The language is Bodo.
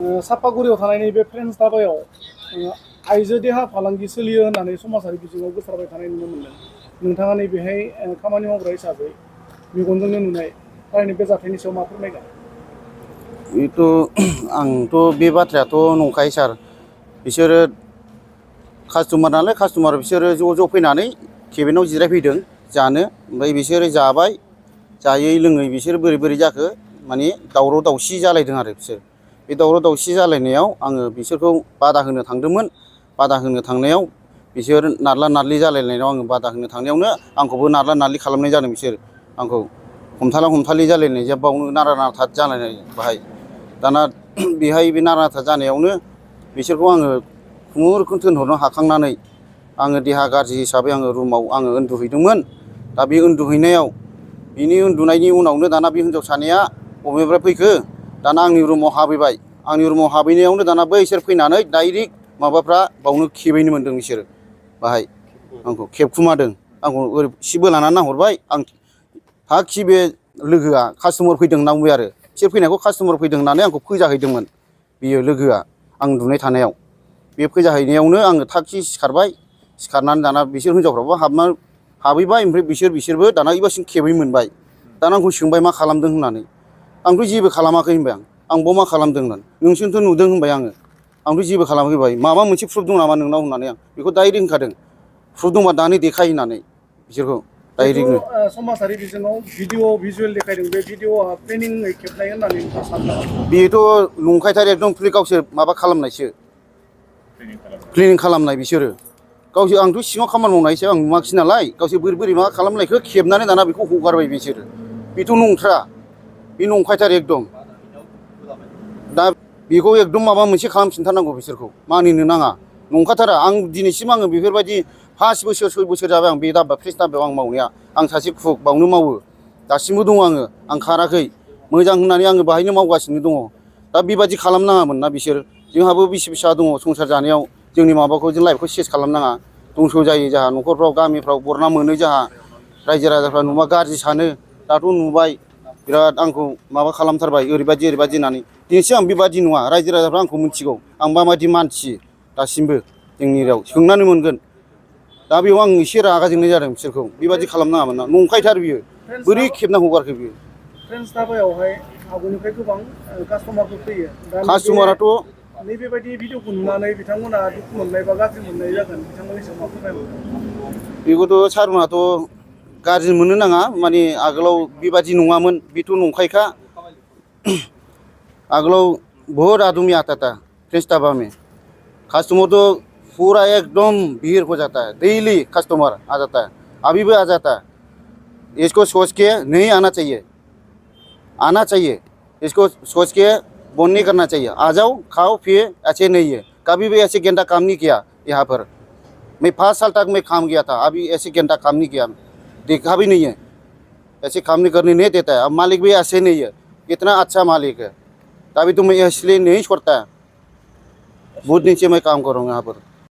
सापागुरियाव थानाय नैबे फ्रेन्स धाबायाव आइजो देहा फालांगि सोलियो होननानै समाजारि बिजोङाव गोसारबाय थानाय नुनो मोनदों। नोंथाङा नैबेहाय खामानि मावग्रा हिसाबै मेगनजोंनो नुनाय थारैनो बे जाथायनि सायाव मा फोरमायगोन? बेथ' आंथ' बे बाथ्रायाथ' नंखाय सार। बिसोरो कास्टमार नालाय कास्टमार बिसोरो ज' फैनानै केबिनाव जिरायफैदों जानो। ओमफ्राय बिसोरो जाबाय, जायै लोङै बिसोर बोरै जाखो माने दावराव दावसि जालायदों आरो बिसोर। बे दावराव दावसि जालायनायाव आङो बिसोरखौ बादा होनो थांदोंमोन। बादा होनो थांनायाव बिसोर नारला नारलि जालायनायाव आङो बादा होनो थांनायावनो आंखौबो नारला नारलि खालामनाय जादों बिसोर। आंखौ हमथाला हमथालि जालायनाय बावनो नारा नाथा जालायनाय बाहाय। दाना बेहाय बे नारा नाथा जानायावनो बिसोरखौ आङो खुनुरुखुम थिनहरनो हाखांनानै आङो देहा गाज्रि हिसाबै आङो रुमाव आङो उन्दुहैदोंमोन। दा बे उन्दुहैनायाव बिनि उन्दुनायनि उनावनो दाना बे हिनजाव सानैया बबेनिफ्राय फैखो दाना आंनि रुमाव हाबैबाय। आंनि रुमाव हाबैनायावनो दाना बैसोर फैनानै डाइरेक्ट माबाफ्रा बावनो खेबहैनो मोन्दों बिसोरो बाहाय आंखौ खेबखुमादों। आंखौ ओरै सिबो लानानै नाहरबाय। आं थाकि बे लोगोआ कास्टमार फैदों होनना बुंबाय आरो। बिसोर फैनायखौ कास्टमार फैदों होननानै आंखौ फोजाहैदोंमोन बियो लोगोआ आं उन्दुनाय थानायाव। बे फोजाहैनायावनो आङो थाकि सिखारबाय। सिखारनानै दाना बिसोर हिनजावफ्राबो हाबहैबाय। ओमफ्राय बिसोरबो दाना एबारसिम खेबहै मोनबाय। दाना आंखौ सोंबाय मा खालामदों होननानै। आंथ' जेबो खालामाखै होनबाय आं बाव मा खालामदों होननानै। नोंसोरथ' नुदों होनबाय आङो। आंथ' जेबो खालामाखै होनबाय। माबा मोनसे प्रुफ दं नामा नोंनाव होननानै आं बेखौ डाइरेक्ट होनखादों। प्रुफ दंबा दानो देखाय होननानै बिसोरखौ डाइरेक्टनो। समाजारि बिजोङाव भिडिअ भिजुवेल देखायदों, बे भिडिअआ प्लेनिङै खेबनाय होननानै नोंथाङा सानो नामा? बेथ' नंखायथार एकदम गावसोर माबा खालामनायसो, प्लेनिं खालामनाय बिसोरो। गावसोर आंथ' सिङाव खामानि मावनायसो आं नुवाखिसै नालाय। गावसोर बोरै मा खालामनायखौ खेबनानै दाना बेखौ हगारबाय बिसोरो। बेथ' नंथ्रा, बे नंखायथार एकदम। दा बेखौ एकदम माबा मोनसे खालामफिनथारनांगौ बिसोरखौ, मानिनो नाङा। नंखाथारा। आं दिनैसिम आङो बेफोरबायदि 5 बोसोर 6 बोसोर जाबाय आं बे फ्रेन्स धाबायाव आं मावनाया। आं सासे कुक बावनो मावो। दासिमबो दङ आं खाराखै। मोजां होननानै आङो बाहायनो मावगासिनो दङ। दा बेबादि खालामनाङामोन ना बिसोर। जोंहाबो बिसि फिसा दङ संसार जानायाव। जोंनि माबाखौ जों लाइफखौ सेस खालामनाङा। दंस' जायो जोंहा न'खरफ्राव गामिफ्राव बरना मोनो जोंहा। रायजो राजाफ्रा नुबा गाज्रि सानो। दाथ' नुबाय बिराद आंखौ माबा खालामथारबाय ओरैबायदि होननानै। दिनैसिम आं बेबादि नङा। रायजो राजाफ्रा आंखौ मिथिगौ आं माबायदि मानसि। दासिमबो जोंनि एरियायाव सोंनानै मोनगोन। दा बेयाव आं एसे रागा जोंनाय जादों बिसोरखौ। बेबादि खालामनाङामोन ना। नंखायथार बियो। बोरै खेबना हगारखो बियो। फ्रेन्स धाबायावहाय आगोलनिफ्राय गोबां कास्टमारफोर फैयो। दा कास्टमाराथ' नैबेबायदि भिडिअखौ नुनानै बिथांमोना दुखु मोननाय बा गाज्रि मोननाय जागोन, बिथांमोननि सायाव मा फोरमायहरगोन? बेखौथ' सारमोनहाथ' गाज्रि मोननो नाङा। माने आगोलाव बेबादि नङामोन। बेथ' नंखायखा। आगोलाव बहुत आदमी आता था फ्रेन्स धाबा में। कस्टमर तो पूरा एकदम भीड़ हो जाता है। डेली कस्टमर आ जाता है। अभी भी आ जाता है। इसको सोच के नहीं आना चाहिए। आना चाहिए। इसको सोच के बंद नहीं करना चाहिए। आ जाओ खाओ पिए, ऐसे नहीं है। कभी भी ऐसे गंदा काम नहीं किया यहाँ पर। मैं 5 साल तक मैं काम किया था। अभी ऐसे गंदा काम नहीं किया, देखा भी नहीं है। ऐसे काम नहीं करने नहीं देता है। अब मालिक भी ऐसे नहीं है। इतना अच्छा मालिक है, तभी तो मैं इसलिए नहीं छोड़ता है। बहुत दिन से मैं काम कर रहा हूँ यहाँ पर।